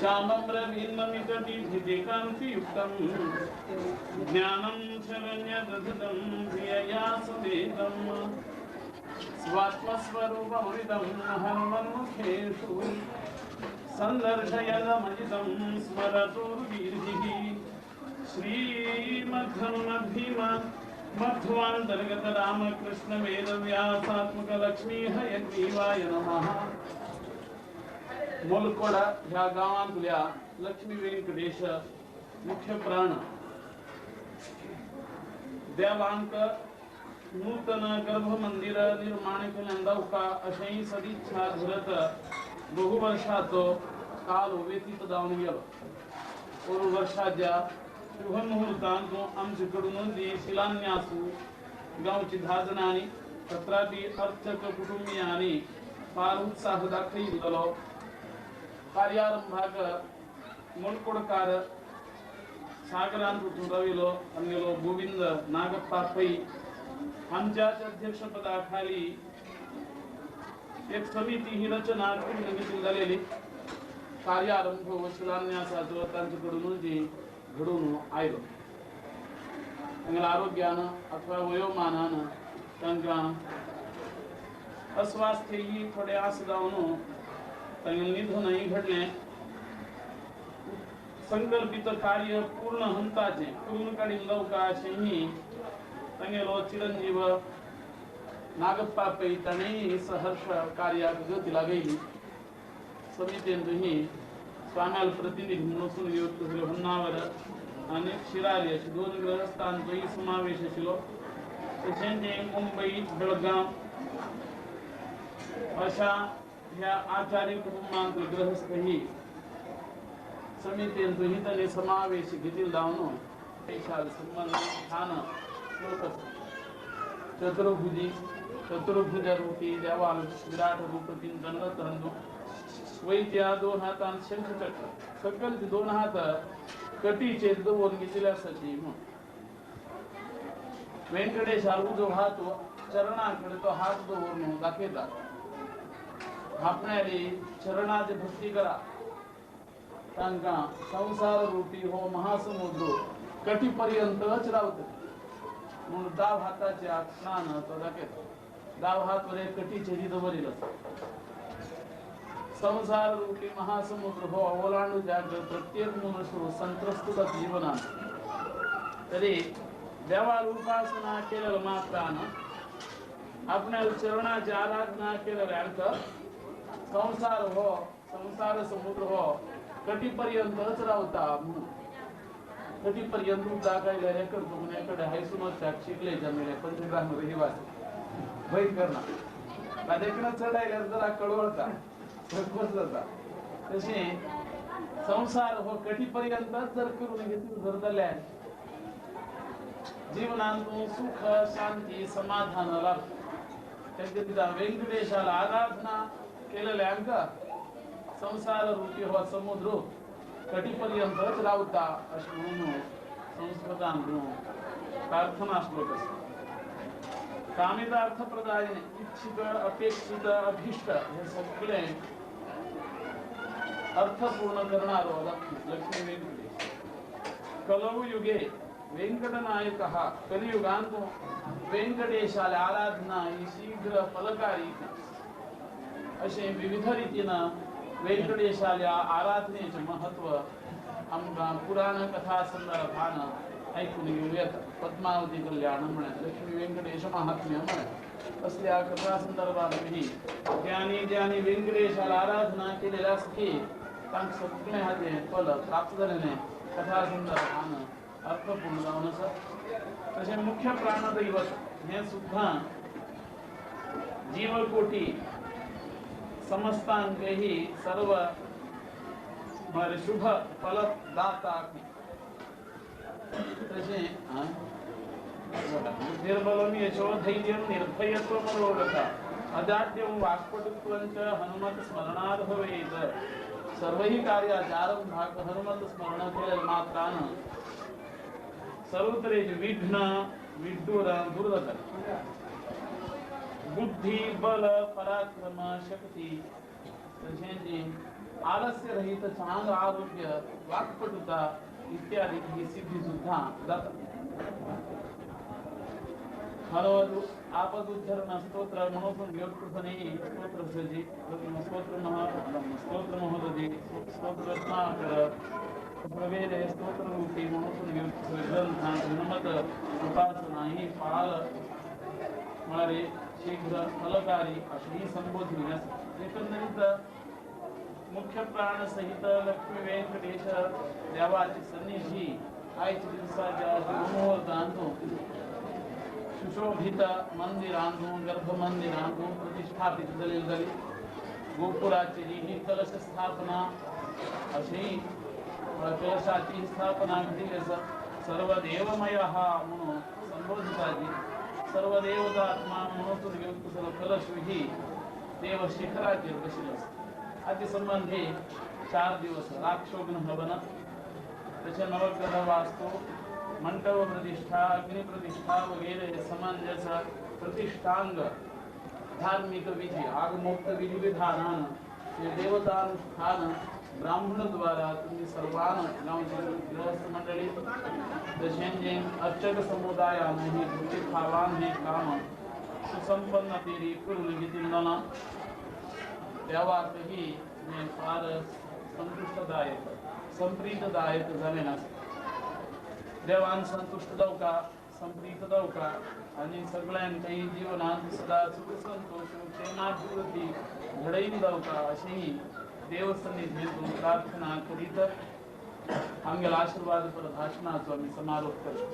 श्यामं रवीन्नमितदीधिकान्तियुक्तं ज्ञानं शरण्यदधतं धियया समेतं स्वात्मस्वरूपमविदं हनुमन्मुखेषु सन्दर्शयदमजितं स्मरतोर्वीर्भिः श्रीमद्धनुमद्भीम मध्वान्तर्गत रामकृष्ण वेदव्यासात्मक लक्ष्मी हयग्रीवाय नमः। मोलकोडा ह्या गांवांतल्या लक्ष्मी व्यंकटेश मुख्य प्राण देवांक नूतन गर्भमंदिर निर्माण केल्यान दावका अशेंय सदिच्छा धरत बहुवर्षाचो काल व्यतीत जावन गेलो। पोरू वर्षाच्या शुभ मुहूर्तांत आमचे कडून जी शिलान्यासू गांवची 10 जाणांनी तत्रापि अर्चक कुटुंबियांनी फार उत्साह दाखयिल्लो। कार्यारंभाक मोलकोडकार सागरांत उठून राविलो आमगेलो गोविंद नागप्पा पै आमच्याच अध्यक्षपदाखाली एक समिती ही रचना करून घेतली जालेली। कार्यारंभ व शिलान्यासाचो तांचे कडून जी घडून आयलो। तांगेल्या आरोग्यान अथवा वयोमानान तांकां अस्वास्थ्यही थोडे आस जावन तांगेलें निधनय घडलें। संकल्पित कार्य पूर्ण हंताचें करून काडीन जावका अशेंही तांगेलो चिरंजीव नागप्पा पै ताणें सहर्ष कार्याक गती लागयली। समितीन तुही स्वाम्याल प्रतिनिधी म्हणून नियुक्त जाल्ले होन्नावर आनी शिराली अशे 2 ग्रहस्थांचोय समावेश आशिल्लो। तशेंच मुंबई बेळगांव अशा ह्या आचार्य कुटुंबांतले ग्रहस्थही समितीन तुही तांणी समावेश घेतिल्लो जावन विशाल संबंध छान श्लोक चतुर्भुजी चतुर्भुज रूपी देवाल विराट रूप तीन दंड वैत्या 2 हातान शंखचक्र सकल 2 हात कटीचेर दवरून घेतिल्ले आसाची म्हणून व्यंकटेशाल उजो हात चरणाकडे तो हात दवरून दाखयता। आपणाली चरणाची भक्ती करा तांकां संसार रूपी हो महासमुद्र कटीपर्यंतच रावता म्हणून दाव हाताच्या स्नान तो दाखयता। दाव हात वरे कटीचेर दवरिल्लो आसा। संसार रूपी महासमुद्र हो ओलांडू जाग प्रत्येक मनुष्य संत्रस्त जाता जीवनात। तरी देवाल उपासना केलेलं मात्रान आपल्या चरणाची आराधना केलेल्या संसार हो संसार समुद्र हो कटीपर्यंतच रावता म्हणून कटीपर्यंत दाखयलें करतो कुणाकडे हायसूनच शिकले जमेले पंचग्राम रहिवासी भंय करना ताजे चडायल्यार जरा कळवळता संकोच जाता। तशें संसार हो कटीपर्यंतच जर करून घेतली जर जाल्यार जीवनांत सुख शांती समाधान लाभता। तेंका व्यंकटेशाला आराधना केलेल्यांक संसार रूपी हो समुद्र कटीपर्यंतच रावता अशें म्हणून संस्कृतान प्रार्थना श्लोक आसा। कामितार्थ प्रदायिने इच्छित अपेक्षित अभीष्ट हे सगळे अर्थ पूर्ण करणारो लक्ष्मी व्यंकटेश। कलौ युगे व्यंकटनायक कलियुगांत व्यंकटेशाले आराधना ही शीघ्र फलकारी अशें विविध रीतीन व्यंकटेशाल्या आराधनेचें महत्व आमकां पुराण कथा संदर्भान आयकून घेवं येता। पद्मावती कल्याण म्हळ्यार लक्ष्मी व्यंकटेश महात्म्य म्हळ्यार असल्या कथा संदर्भात ज्यांनी ज्यांनी व्यंकटेशाला आराधना केलेली आसा की तांकां सगळें हाजें फल प्राप्त जालेलें कथा संदर्भान अर्थपूर्ण जावन आसा। तशें मुख्य प्राणदैवत हें सुद्दां जीवकोटी समस्तांकही सर्व शुभ फलदाता। तशें निर्बलं यशो धैर्यं निर्भयत्वं रोगता अजाड्यं वाक्पटुत्वं च हनुमत स्मरणात् भवेत्। सर्वही कार्याचे आरंभाक हनुमत स्मरण केलेल्या मात्रान सर्व तरेचे विघ्न विड्डूर दूर जातात। बुद्धी बल पराक्रम शक्ती तशेंच आलस्य रहित चांग आरोग्य वाक्पटुता इत्यादी ही सिद्धी सुद्धा जाता. हलवदु आपदुद्धरण स्तोत्र म्हणून योगसनी स्तोत्र सजी स्तोत्र स्तोत्र महोदय स्तोत्र रत्नाकर प्रवेदे स्तोत्र रूपी म्हणून योग ग्रंथांत हनुमत उपासना ही फार म्हणाले शीघ्र फलकारी अशी संबोधली. एकंदरीत मुख्य प्राणसहित लक्ष्मी व्यंकटेश देवाची सन्निधी आयच्या दिवसाच्या मुहूर्तांतू सुशोभित मंदिरांतू गर्भमंदिरांतू प्रतिष्ठापित झालेली जाली. गोपुराची ही कलश स्थापना अशी कलशाची स्थापना घडली असं सर्व देवमय हा म्हणून संबोधिताजी सर्व देवतात्मा म्हणून सर्व कलश ही देव शिखराचेर बशिल्लो आसा. हाचे संबंधी 4 दिवस राक्षोघ्न हवन तशें नवग्रह वास्तू मंडप प्रतिष्ठा अग्नि प्रतिष्ठा वगैरे समंजस प्रतिष्ठांग धार्मिक विधी आगमोक्त विधी विधानान देवतानुष्ठान ब्राह्मण द्वारा तुम्ही सर्वांना गावचे गृहस्थ मंडळी तशें जे अर्चक समुदायान ही कृती खावान हे काम सुसंपन्न तेरी करून घेतिल्लो देवाकही हे फार संतुष्टदायक संप्रीतदायक जालें आसा. देवान संतुष्ट जावका संप्रीत जावका आनी सगळ्यांच्याही जीवनांत सदा सुख संतोष क्षेमाभिवृद्धी घडयन जावका अशी देवसन्निधीतून प्रार्थना करीत आमगेल्या आशीर्वाद पर भाषणाचो आमी समारोप करता.